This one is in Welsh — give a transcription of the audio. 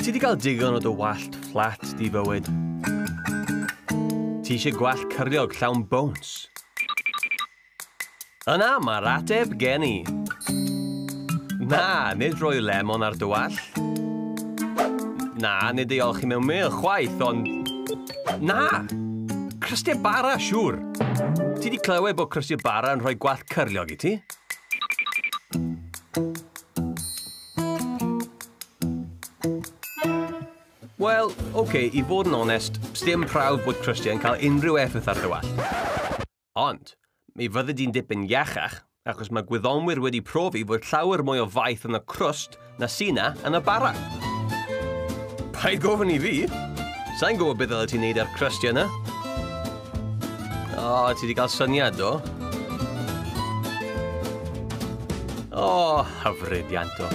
Ti 'di cael digon o dy wallt fflat di fywyd. Ti eisiau gwallt cyrliog llawn bowns? Yna, mae'r ateb gen i. Na, nid rhoi lemon ar dy wallt. Na, nid ei olchi mewn mêl chwaith, ond... Na! Crystiau bara, siŵr! Ti 'di clywed bod crystiau bara yn rhoi gwallt cyrliog i ti? Wel, oce, okay, i fod yn onest, sdim prawf bod crystiau yn cael unrhyw effaith ar dy wallt. Ond, mi fyddi di'n dipyn iachach, achos mae gwyddonwyr wedi profi fod llawer mwy o faeth yn y crwst na sy 'na yn y bara. Paid gofyn i fi! Sa i'n gwybod beth oeddet ti'n neud â'r crystiau yna. O, ti wedi cael syniad, do? O, hyfryd, Ianto.